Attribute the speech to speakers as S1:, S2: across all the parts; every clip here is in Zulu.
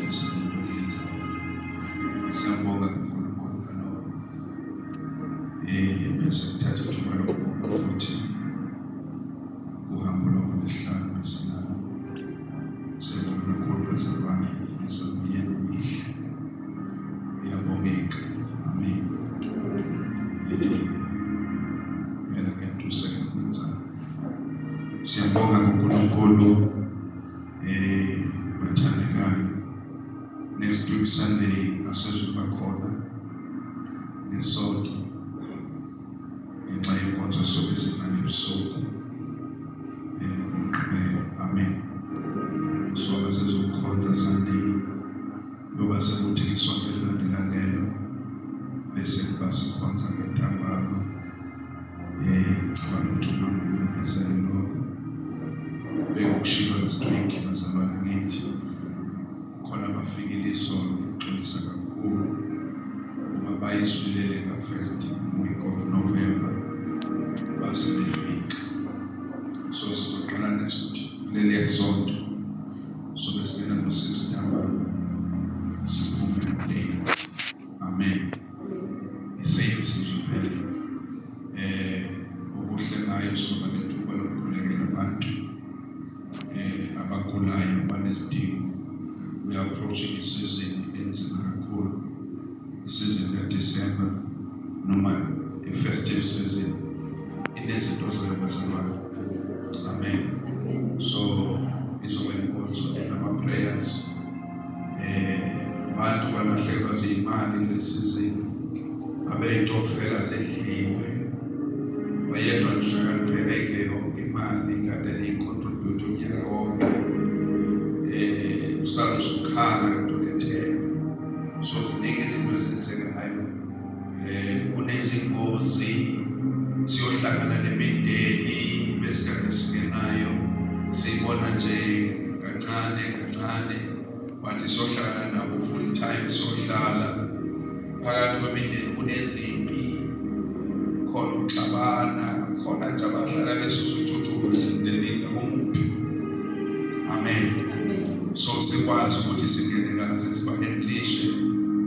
S1: Uyayandisa lento oyenzayo. Siyabonga kuNkulunkulu ngalokho. Bese ngithatha ithuba lokubonga futhi uhambo lwangoLwesihlanu esinalo. Siyabonga kakhulu bazalwane, imizamo yenu mihle. Iyabongeka. Amen. Phela ngiyatusa ngikwenzayo. Siyabonga kuNkulunkulu, bathandekayo. Next week Sunday asizukuba khona ngesonto ngenxa yenkonzo sobe sinayo ebusuku ngoMgqibelo. Amen. So asizukukhonza Sunday, yoba sekuthi isonto elilandela lelo bese kuba sikhonza ngentambama. Ngicabanga ukuthi uma ngimemezele lokho bekukushilo last week, bazalwane, ngithi khona abafikile izolo, ngiyaxolisa kakhulu kuba bayizwilele ka-first week of November base befika. So sizoqala next leliya sonto, sobe singena ngo-6 ntambama, siphume ngo-8. Amen. I-service nje phela, okuhle ngayo, soba nethuba lokukhulekela abantu abagulayo, abanezidingo. We are approaching a season enzima kakhulu, i-season kaDecember noma i-festive season inezinto zayo, bazalwane. Amen. So izoba inkonzo enama-prayers. Abantu balahlekelwa ziyimali kule season, abey'tokfela zedliwe, wayedwa nihlakaniphela idle yonke imali kade niyi-contribute unyaka wonke. Usale usukhala kanti unethemba. So ziningi izinto ezenzekayo, kunezingozi, siyohlangana nemindeni besikade singenayo, siyibona nje kancane kancane, but siyohlangana nabo full time. Sohlala phakathi kwemindeni, kunezimpi khona, ukuxabana khona nje, abahlala besusa uthuthuva nje emndenini akumuphi. Amen. So sikwazi ukuthi singene kahle, sibahandlishe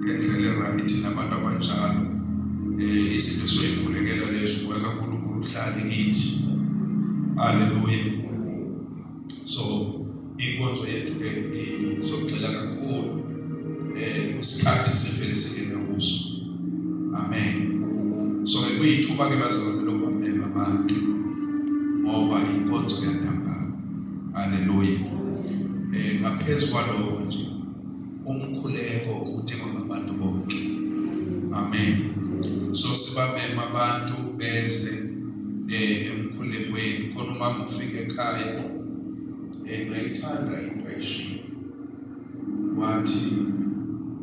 S1: ngendlela e-right nabantu abanjalo. Izinto soyikhulekela lezo, umoya kaNkulunkulu uhlale kithi. Haleluya. So inkonzo yethu ke izogxila kakhulu kwisikhathi sivele singena kuso. Amen. So ke kuyithuba ke, bazalwane, lokubamema abantu ngoba inkonzo yantambama. Haleluya. Ngaphezu kwalokho nje, umkhuleko udingwa ngabantu bonke. Amen. So sibamema abantu beze emkhulekweni. Khona uma ufika ekhaya, ngayithanda into ayishiyo, wathi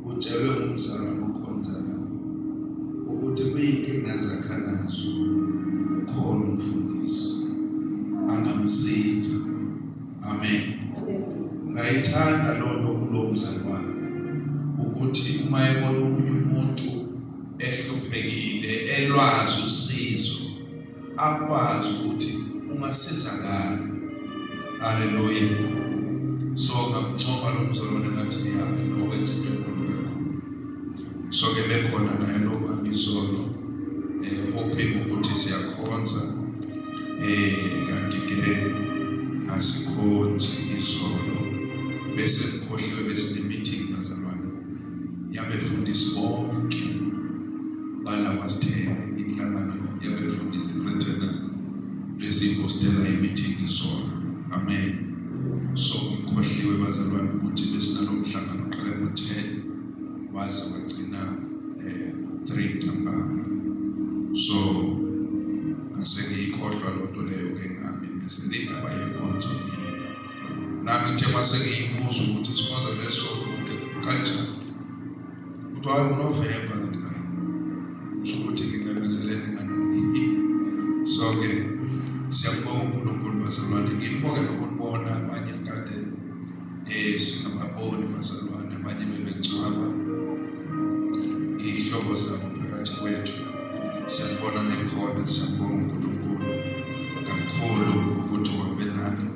S1: utshelwe ngumzalwane okhonzayo ukuthi kuyinkinga zakhe nazo khona umfundisi angamsiza. Amen. Ngayithanda loo nto kulo mzalwane, ukuthi uma ebona omunye umuntu ehluphekile, elwazi usizo, akwazi ukuthi ungasizakala. Haleluya. So ngamncoma lo mzalwane, ngathi ya, lo wenza into enkulu kakhulu. So ke bekhona naye lo izolo, hoping ukuthi siyakhonza, kanti ke asikhonzi izolo. Bese ngikhohliwe, besine meeting, bazalwane, yabefundisi bonke bala kwaSithebe, inhlangano yabefundisi fraternal, besiyihostela i-meeting izolo. Amen. So ngikhohliwe, bazalwane, ukuthi besinalo mhlangano, uqale ngo-10 waze wagcina ngo-3 ntambama. So ase ngiyikhohlwa loo nto leyo ke, ngamemezela indaba yenkonzo mina. Nami ngithe mase ngiyibuza ukuthi sikhonza lesonto kanjani, kuthiwa hayi, uNovemba. Ngathi hayi, kusho ukuthi ngimemezeleni nganoni. So ke siyambonga uNkulunkulu, bazalwane. Ngibonge nokunibona abanye kade singababoni, bazalwane. Abanye bebengcwaba iy'hlobo zabo phakathi kwethu, siyabona nekhona. Siyabonga uNkulunkulu kakhulu ukuthi uhambe nani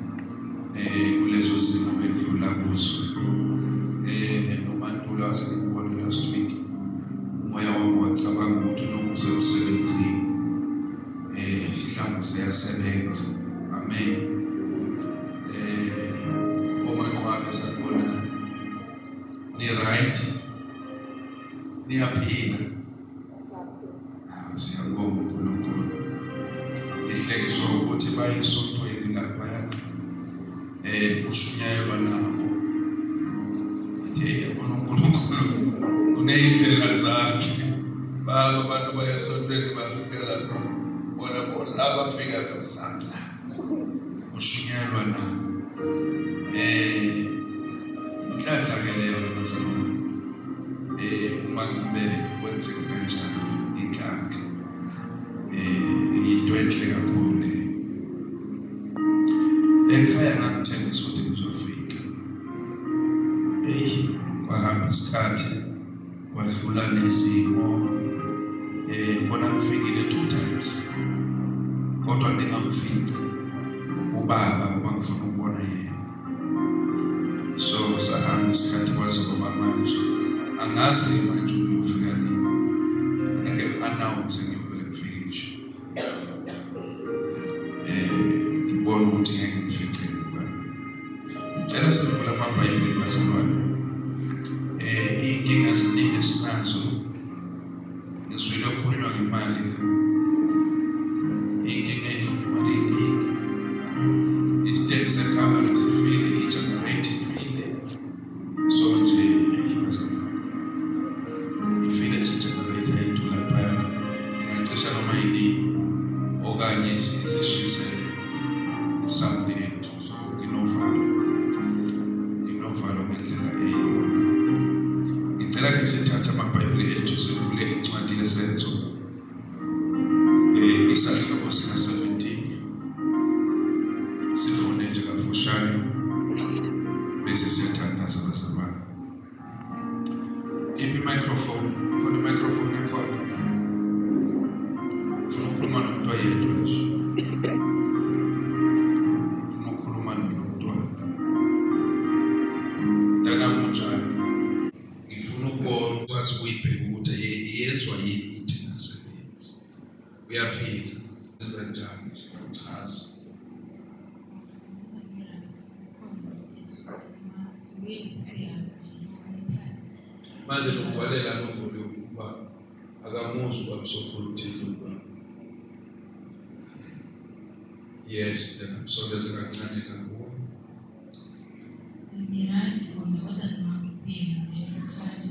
S1: kulezo zimo bedlula kuzo. Angikaze ngibone last week. Umoya wami wacabanga ukuthi lokhu usemsebenzini. Mhlawumbe useyasebenza. Amen. Omaqwabe sanibonani. Ni right? Niyaphila? Ah, siyabonga uNkulunkulu. Ngihlekiswa ukuthi baye esontweni laphayana. Ushunyayelwa nabo. Ngithi yabona uNkulunkulu uneyindlela zakhe. Baba abantu baye esontweni bafika lapha. Bona bona bafika ngesandla. Ushunyayelwa nabo. Inhlanhla ke leyo bazalwane. Uma ngabe kwenzeka kanjalo inhlanhla. Into enhle kakhulu leyo. Ekhaya ngangithembisa ukuthi ngizofika. Hey, kwahamba isikhathi kwadlula nezimo. Bona ngifikile 2 times. Kodwa ndingamfici ubaba ngoba ngifuna ukubona yena. So sahamba isikhathi kwaze kwaba manje. Angazi manje ukuyofika nini. Angeke ngi-announce ngiyovele ngifike nje. Ngibona ukuthi ngeke ngifice ubani. Ngicela sivule amaBhayibheli bazalwane. Iy'nkinga eziningi esinazo. Ngizwile kukhulunywa ngemali la. Iy'nkinga ey'funa imali eningi. Isitendi sekhamera sifile, i-generator ifile. So nje bazalwane. Ifile nje i-generator yethu laphayana. Ingacisha noma yinini okanye isishise isound yethu. So nginovalo. Nginovalo ngendlela eyiyona. Ngicela ke sithathe amaBhayibheli ethu sivule incwadi yeSenzo. Isahluko sika 17. Sifunde nje kafushane bese siyathandaza bazalwane. Iphi microphone? Khona microphone ekhona. Ufuna ukukhuluma nomuntu oyedwa nje. Ufuna ukukhuluma nalo mntwana. Mntanami unjani? Ngifuna ukubona ukwazi ukuyibheka ukuthi iyenzwa yini ukuthi ingasebenzi. Uyaphila. Wenza njani nje? Awuchazi. Manje nokuvalela novolume ukuba akamuzwa ubaba sokhulu uthini ubaba. Yes, mntanami, kancane kakhulu.
S2: Ngirazi khona kodwa noma ngibheka nje namhlanje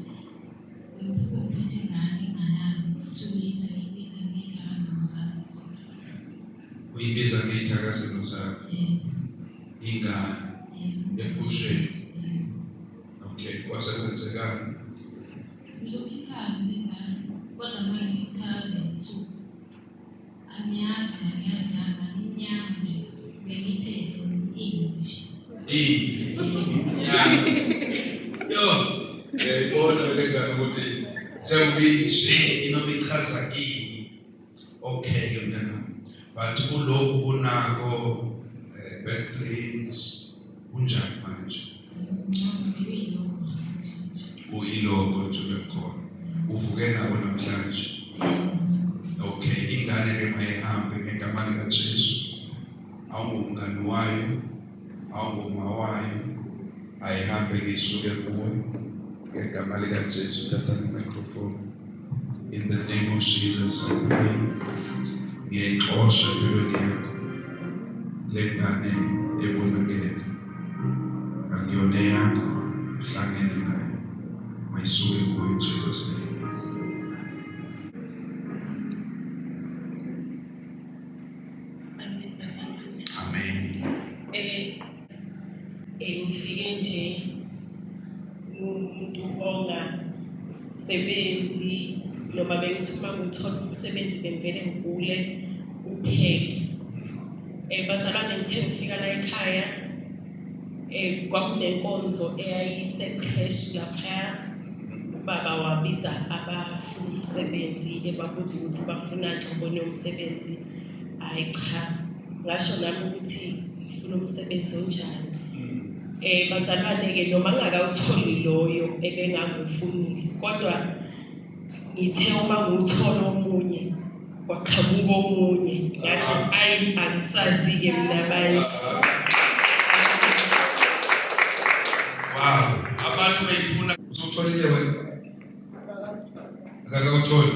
S2: ngiphuphe ngiphethe ingane engingayazi ngithulisa ngiyibiza ngey'thakazelo zami.
S1: Uyibiza ngey'thakazelo zakho? Ingane ephusheni. Okay, kwase kwenzekani?
S2: Ngilokhu ikhala le ngane kodwa manje ngiyithakazela ngithuka. Angiyazi yangane imnyama nje bengiphethe ini nje.
S1: Imnyama. Yo, ngiyayibona le ngane ukuthi njengoba inje inoba ichaza ini. Okay ke mntanami. But kulokhu kunako bad dreams kunjani manje? Uyiloko nje bekhona. Uvuke nako namhlanje. Okay, ingane ke mayihambe ngegama likaJesu. Awungumngani wayo, awunguma wayo, ayihambe ngisuke kuwe ngegama likaJesu. Thatha microphone. In the name of Jesus I pray. Ngiyayixosha empilweni yakho le ngane ebonakele. Akuyona yakho, uhlangene nayo. Mayisuke kuwe in Jesus name.
S3: Amen bazalwane.
S1: Amen.
S3: Ngifike nje umuntu ongasebenzi noma bengithi uma ngithola umsebenzi bengivele ngigule uphele. Bazalwane ngithe ngifika la ekhaya kwakunenkonzo eyayise creche lapha. Ubaba wabiza abafuna umsebenzi ebabuza ukuthi bafuna nhloboni yomsebenzi. Hayi cha, ngasho nami ukuthi ngifuna umsebenzi onjani. Bazalwane-ke noma ngingakawutholi loyo ebengangiwufunile, kodwa ngithe uma ngiwuthola omunye kwaqhamuka omunye, ngathi ayi angisazi-ke mina manje.
S1: Wow, abantu beyifuna usutholile wena. Akakawutholi.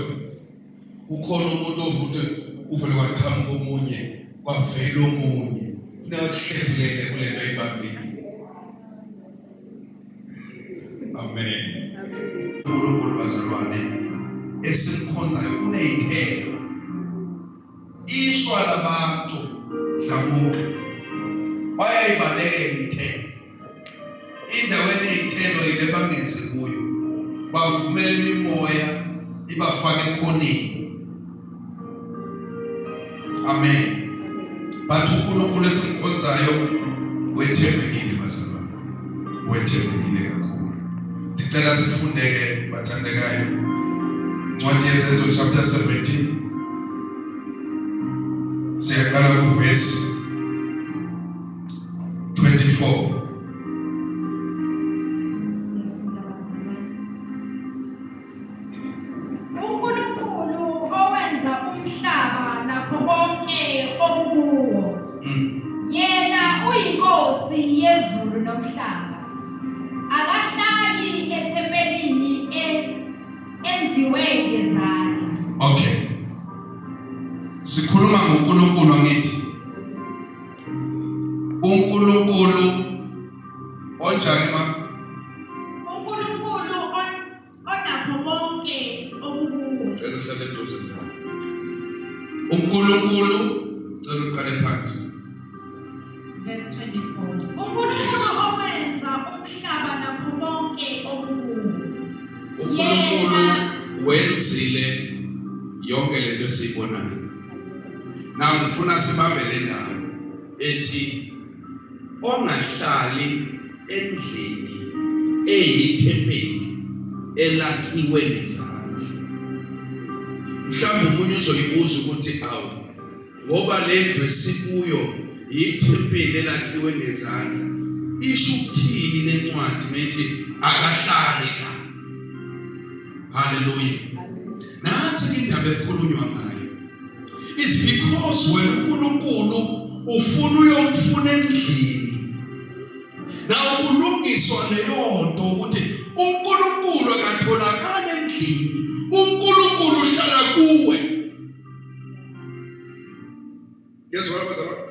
S1: Kukhona umuntu ovuthi uvele kwaqhamuka omunye, kwavela omunye. Funeka kuhlephulele kule nto ayibambile. Amen. uNkulunkulu bazalwane esimkhonzayo unezithelo. Ishwa labantu dlamuka. Bayayibalekela ithelo. Indawo enezithelo ile bangezi kuyo. Bavumela imimoya ibafake ekhoneni. Amen. But uNkulunkulu esimkhonzayo wethembekile bazalwane. Wethembekile kakhulu. Ngicela sifundeke bathandekayo. Incwadi yeZenzo chapter 17. Siyaqala kuvesi 24.
S4: Siyafunda bazalwane. uNkulunkulu owenza umhlaba nakho konke okukuwo. Yena uyinkosi yezulu nomhlaba. Akahlali ethempelini enziwe ngezandla.
S1: Okay. Sikhuluma ngoNkulunkulu angithi. uNkulunkulu onjani ma?
S4: uNkulunkulu onakho konke okukuwo.
S1: Cela uhlale eduze nawe. uNkulunkulu, cela uqale phansi.
S2: Verse 24.
S4: uNkulunkulu
S1: Yes.
S4: owenza umhlaba nakho konke okukuwo.
S1: uNkulunkulu wenzile yonke lento esiyibonayo. Now ngifuna sibambe le ndawo ethi ongahlali endlini eyithempeli elakhiwe ngezandla. Mhlawumbe omunye uzoyibuza ukuthi awu, ngoba le ndlu esikuyo yithempeli elakhiwe ngezandla, isho ukuthini lencwadi methi akahlali la? Hallelujah. Nansi indaba ekhulunywa ngayo. It's because wena uNkulunkulu ufuna uyomfuna endlini. Na ukulungiswa leyo nto ukuthi uNkulunkulu akatholakala endlini. uNkulunkulu uhlala kuwe. Ngiyezwa bazalwane.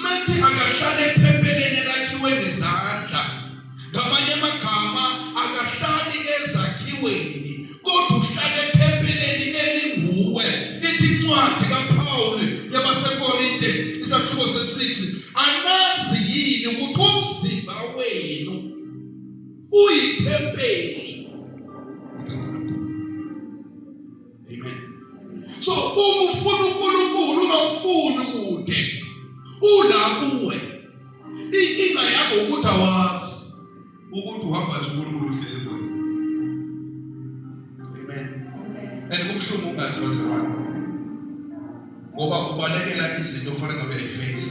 S1: Mathi akahlala ethempelini elakhiwe ngezandla. Ngamanye amagama akahlali ezakhiweni, kodwa uhlala ethempelini elinguwe. Ithi incwadi kaPaul yabaseKorinte isahluko se-6, anazi yini ukuthi umzimba wenu uyithempeli likaNkulunkulu? Amen. So uma ufuna uNkulunkulu ungamfuni kude, ula kuwe. Inkinga yakho ukuthi awazi ukuthi uhamba nje uNkulunkulu uhleli kuwe. Amen. And kubuhlungu ungazi bazalwane, ngoba ubalekela izinto ofanele ngabe uyayi-face,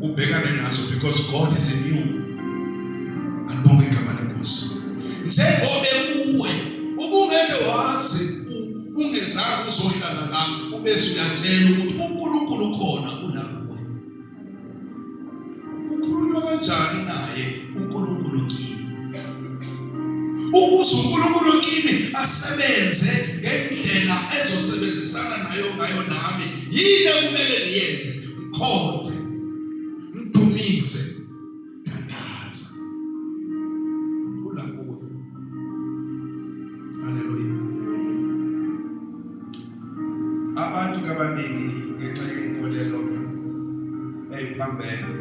S1: ubhekane nazo, because God is in you. Alibonge igama lenkosi. Njengoba kuwe ubungeke wazi ungezange uzohlala la, ubese uyatshela ukuthi uNkulunkulu khona ula kuwe. Kukhulunywa kanjani naye uNkulunkulu kimi? Ukuze uNkulunkulu kimi asebenze ngendlela ezosebenzisana nayo ngayo nami, yini ekumele ngiyenze? Ngikhonze, ngidumise, thandaza. Ula kuwe. Haleluya. Abantu abaningi ngenxa yenkolelo eyiphambene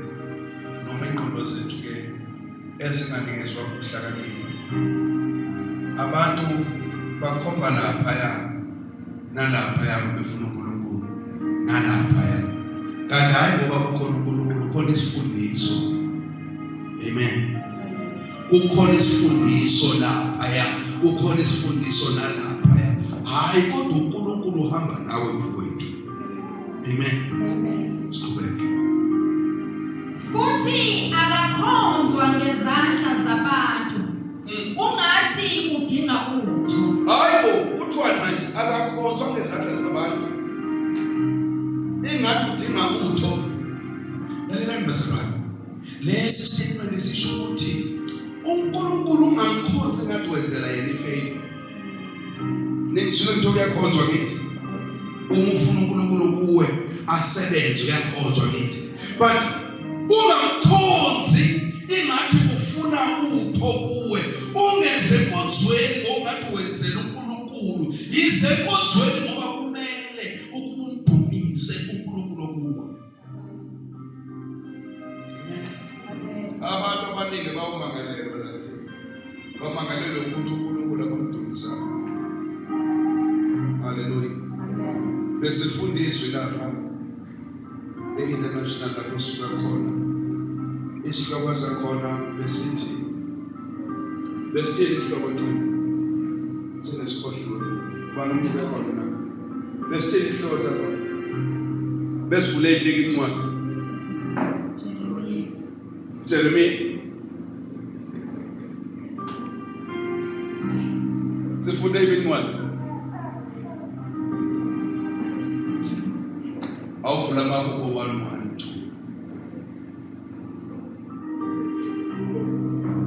S1: noma ingqondo zethu ke ezinganikezwa ukuhlakanipha, abantu bakhomba laphaya nalaphaya befuna uNkulunkulu nalaphaya, kanti hayi, ngoba kukhona uNkulunkulu, khona isifundiso. Amen. Kukhona isifundiso laphaya, kukhona isifundiso nalaphaya, hayi, kodwa uNkulunkulu uhamba nawe mfowethu. Amen. Siqhubeke.
S4: Futhi akakhonzwa ngezandla zabantu. Ungathi udinga utho.
S1: Hayibo, kuthiwani manje akakhonzwa ngezandla zabantu. Ingathi udinga utho. Lalelani bazalwane. Lesi statement sisho ukuthi uNkulunkulu ungamkhonzi ngathi wenzela yena ifavor. Ningizwile ngitho kuyakhonzwa ngithi. Uma ufuna uNkulunkulu kuwe asebenze uyakhonzwa ngithi. But ungamkhonzi ingathi ufuna utho kuwe. Ungeze enkonzweni ngokungathi wenzela uNkulunkulu. Yize enkonzweni ngoba kumele ukuba umdumise uNkulunkulu kuwe. Abantu abaningi bawumangalelwa lathi bamangalelwe ukuthi uNkulunkulu abamdumisayo. Haleluya. Besifunda izwi lapha e-international lapho suka khona. Isihloko sakhona besithi besithini isihloko ncane sinesikhohliwe ubani umnike khona na besithini isihloko sakhona besivule ipiki incwadi Jeremiya sifunde incwadi awuvula amahubo 1 1 2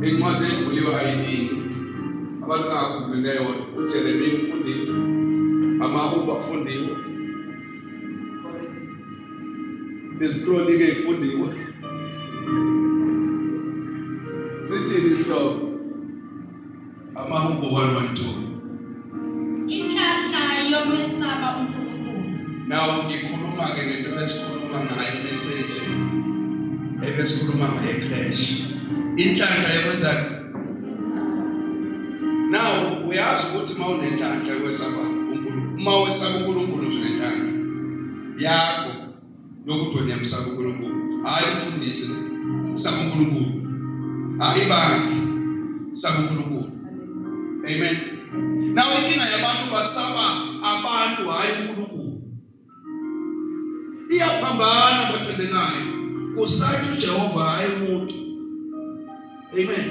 S1: Incwadi evuliwe ayiningi. Abantu bangakhumbuli neyodwa. UJeremiya ufundiwe. Amahubo afundiwe. Izikronike ifundiwe. Sithini isihloko? Amahubo 112.
S4: Inhlahla yokwesaba uNkulunkulu.
S1: Now ngikhuluma ke ngento besikhuluma ngayo message ebesikhuluma ngayo crash. Inhlanhla yokwenzani? Now uyazi ukuthi uma unenhlanhla yokwesaba uNkulunkulu, uma wesaba uNkulunkulu nje unenhlanhla yakho yokuthi wena uyamsaba uNkulunkulu. Hayi umfundisi, saba uNkulunkulu. Hayi ibandla, saba uNkulunkulu. Amen. Now inkinga yabantu basaba abantu hayi uNkulunkulu. Iyaphambana bathandekayo. Kusathi uJehova hayi umuntu. Amen.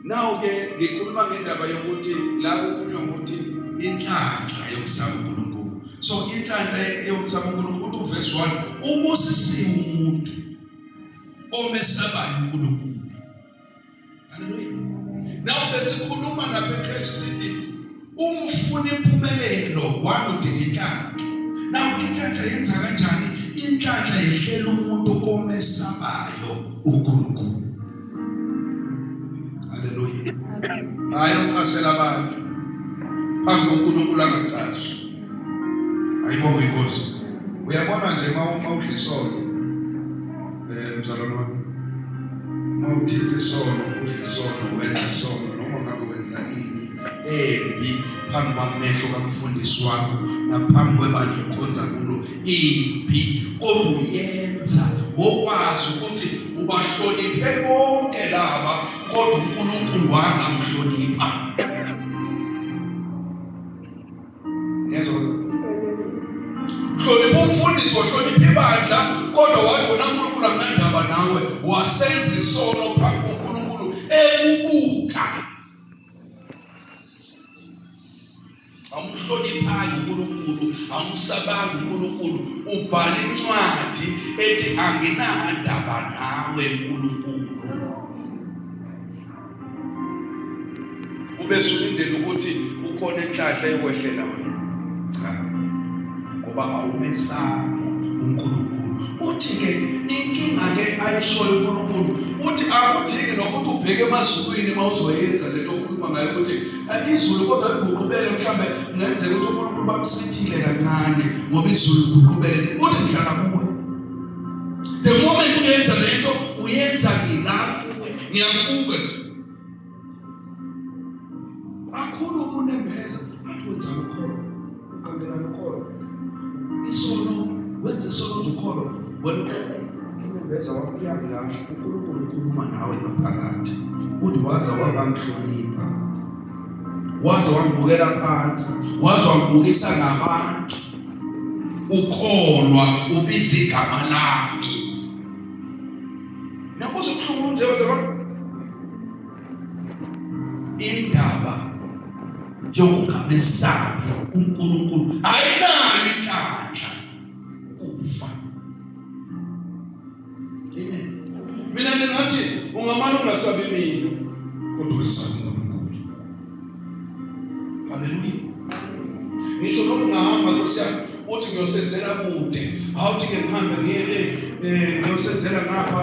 S1: Now ke ngikhuluma ngendaba yokuthi la kukhulunywa ngokuthi inhlanhla yokusaba uNkulunkulu. So inhlanhla yokusaba uNkulunkulu uthi uverse 1 ubusisiwe umuntu omesabayo uNkulunkulu. Haleluya. Now besikhuluma lapha eChrist sithi uma ufuna impumelelo one udinga inhlanhla. Now inhlanhla yenza kanjani? Inhlanhla yehlela umuntu omesabayo uNkulunkulu. Haleluya. Hayi uchashela abantu phambi koNkulunkulu angacashi. Ayibonge inkosi. Uyabona nje uma udla isono mzalwane wami uma uthinta isono udla isono wenza isono noma ngabe wenza ini embi phambi kwamehlo kamfundisi wakho naphambi kwebandla okhonza kulo imbi kodwa uyenza ngokwazi ukuthi ubahloniphe bonke laba kodwa uNkulunkulu wangamhlonipha. Ngiyezwa. Hlonipha umfundisi ohlonipha ibandla kodwa wathi wena uNkulunkulu anginandaba nawe wasenza isono phambi koNkulunkulu ekubuka. Awumhloniphanga uNkulunkulu, awumsabanga uNkulunkulu, ubhala incwadi ethi anginandaba nawe uNkulunkulu. Ube sulindele ukuthi kukhona inhlanhla yokwehlela wena. Cha. Ngoba awumesabi uNkulunkulu. Uthi ke inkinga ke ayishoyo uNkulunkulu uthi akudingi nokuthi ubheke emazulwini uma uzoyenza lento okhuluma ngayo ukuthi izulu kodwa liguqubele mhlambe kungenzeka ukuthi uNkulunkulu bamsithile kancane ngoba izulu liguqubele uthi ngihlala kuwe. The moment uyenza lento uyenza ngila kuwe ngiyakubuka nje. Akhuluma unembeza athi wenzani ukholo uqambelana ukholo isono wenza isono nje ukholo wena uxele unembeza wakho uyakulahla uNkulunkulu ukhuluma nawe ngaphakathi uthi waze wangangihlonipha waze wangibukela phansi waze wangibukisa ngabantu ukholwa ubiza igama lami. Kunje bazalwane, indaba yokungamesabi uNkulunkulu ayinayo inhlanhla ukufa. Amen. Mina ngingathi ungamane ungasabi mina kodwa wesabe uNkulunkulu. Haleluya. Ngisho noma ungahamba Nkosi yami uthi ngiyosenzela kude, awuthi ke ngihambe ngiye le ngiyosenzela ngapha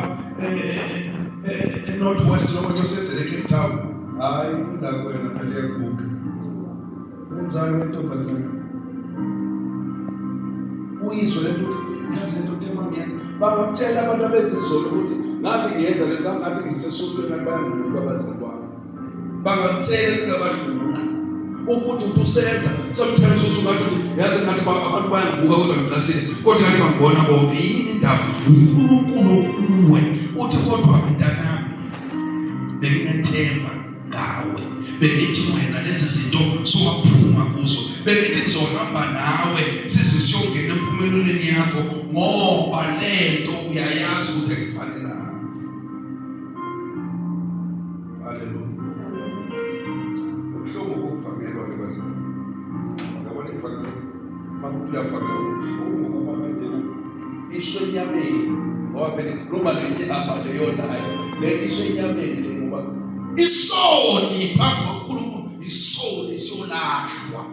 S1: e-North West noma ngiyosenzela eCape Town. Hayi kulapho wena phela iyakubuka. Wenzani wentombazane? Uyizwe lento ukuthi yazi lento uthe mangiyenza. Bangakutshela abantu abenza izolo ukuthi ngathi ngiyenza lento ngathi ngisesontweni ngathi bayangibuka abazali bami. Bangakutshela singabadlula ukuthi uthi usenza sometimes usungathi ukuthi yazi ngathi abantu bayangibuka kodwa ngicashile kodwa ngathi bangibona bonke. Yini indaba? uNkulunkulu kuwe uthi kodwa mntanami benginethemba ngawe, bengithi wena lezi zinto sowaphuma kuzo, bengithi ngizohamba nawe size siyongena empumelelweni yakho ngoba lento uyayazi ukuthi akufanelanga. Haleluya. Ubuhlungu ukufakelwa ke bazalwane. Uyabona ngifakele makuthi uyafakelwa ubuhlungu ngoba manje isho enyameni ngoba phela ikhuluma nenyama leyo nayo lethi isho enyameni le ngoba isoni phambi kwaNkulunkulu isoni siyolahlwa.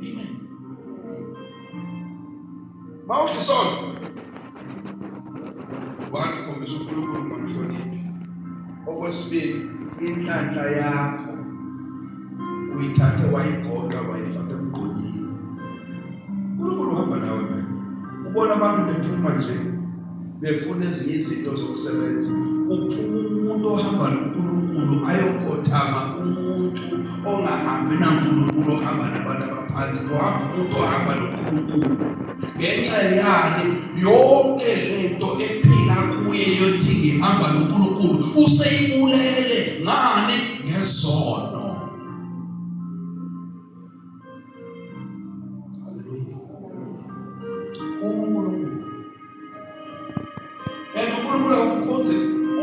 S1: Amen. Mawudla isoni one ukhombisa uNkulunkulu ungamhloniphi. Okwesibili, inhlanhla yakho uyithathe wayigoqa wayifaka emgqonyini. uNkulunkulu uhamba nawe phela. Ubona abantu bephuma nje befuna ezinye izinto zokusebenza, kuphuma umuntu ohamba noNkulunkulu ayokhothama kumuntu ongahambi naNkulunkulu, ohamba nabantu abaphansi, kuhamba umuntu ohamba noNkulunkulu. Ngenxa yani yonke lento ephila kuye yothi ngihamba noNkulunkulu useyibulele ngani? Ngezono. Haleluya. uNkulunkulu and uNkulunkulu akukhonze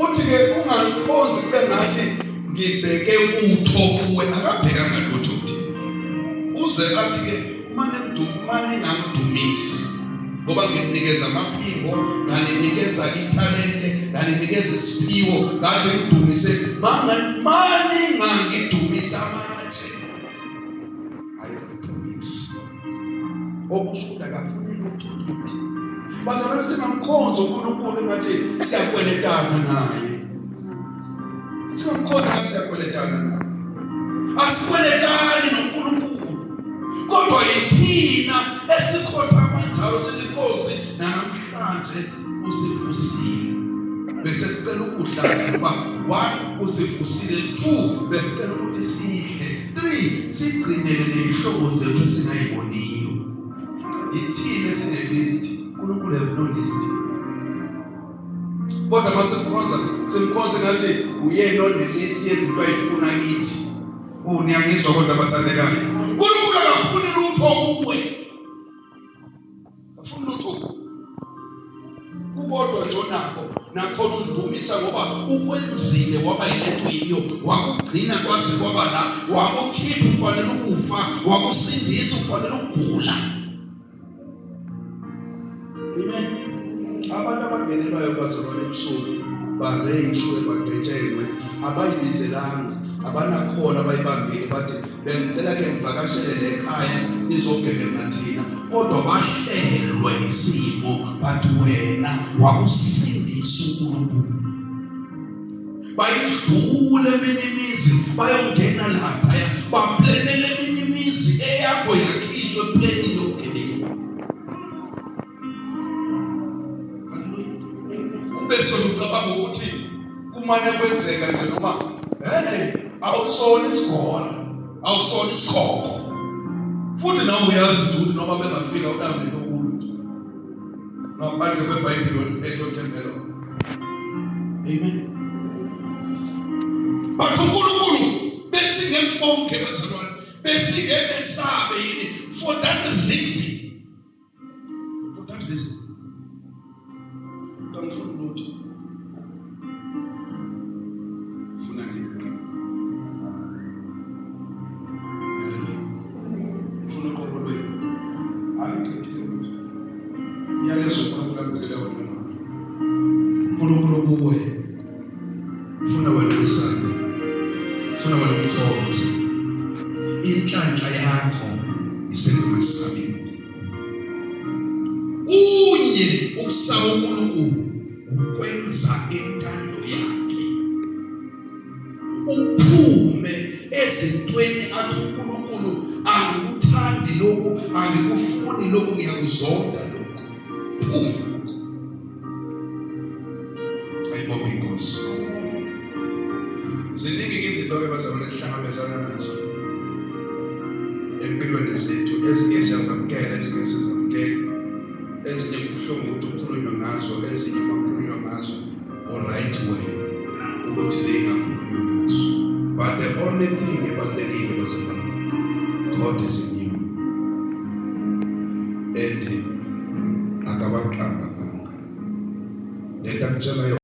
S1: uthi ke ungangikhonzi kube ngathi ngibheke utho kuwe, akabhekanga lutho kuthina. Uze athi ke mane ngangidumisi ngoba ngininikeza amaphimbo, nganinikeza ithalente, nganinikeza isiphiwo, ngathi ngidumise, mane ngangidumisa amatshe ayakudumisa. Okusho ukuthi akafuni lutho kithi. Bazalwane singamkhonza uNkulunkulu engathi siyakweletana naye. Singamkhonza ngathi siyakweletana naye. Asikweletani noNkulunkulu. Kodwa yithina esikhothama njalo sithi Nkosi namhlanje usivusile. Bese sicela ukudla ngoba 1 usivusile, 2 besicela ukuthi sidle, 3 sigcinele nezihlobo zethu esingayiboniyo. Yithina esine-list, uNkulunkulu have no list. Kodwa masimkhonza simkhonza ngathi uyena one-list yezinto ayifuna kithi. Niyangizwa kodwa bathandekayo. uNkulunkulu akafuni lutho kuwe. Akafuni lutho kuwe. Kukodwa nje onakho nakhona umdumisa ngoba ukwenzile waba yilento yiyo, wakugcina kwaze kwaba la, wakukhipha ufanele ukufa, wakusindisa ufanele ukugula. Amen. Abantu abangenelwayo bazalwane ebusuku bareyishwe bagetshelwe, abayibizelanga, abanakhona abayibambile, bathi bengicela ke ngivakashele lekhaya nizogebenga thina, kodwa bahlelwe isimo bathi wena wakusindisa uNkulunkulu. Bayidlule eminye imizi bayongena laphaya baplanele eminye imizi eyakho yakhishwe eplanini yokugebenga. Ube solucabanga ukuthi kumane kwenzeka nje noma hey awusona isigora, awusona isikhokho. Futhi nawe uyazi ukuthi noma bengafika unayo into kulo nje. Ngaphandle kweBhayibheli oliphethe othembelo. Amen. Bathi uNkulunkulu besingembonke bazalwane, besingemesabe yini for that reason. For that reason. Angifuni lutho. Ufuna wena umesabe, ufuna wena umkhonze. Inhlanhla yakho isekumesabeni. Unye ukusaba uNkulunkulu ukwenza intando yakhe, uphume ezintweni athi uNkulunkulu angikuthandi lokhu, angikufuni lokhu, ngiyakuzonda lokhu. Phuma lokhu. Ayibonge inkosi. Ziningi izinto ke bazalwane esihlangabezana nazo empilweni zethu, ezinye siyazamukela, ezinye sizamukela, ezinye kubuhlungu ukuthi kukhulunywe ngazo, ezinye makukhulunywa ngazo o-right wena ukuthi le ingakhulunywa ngazo. But the only thing ebalulekile bazalwane, God is in you and akabaqamba amanga. Lento akutshela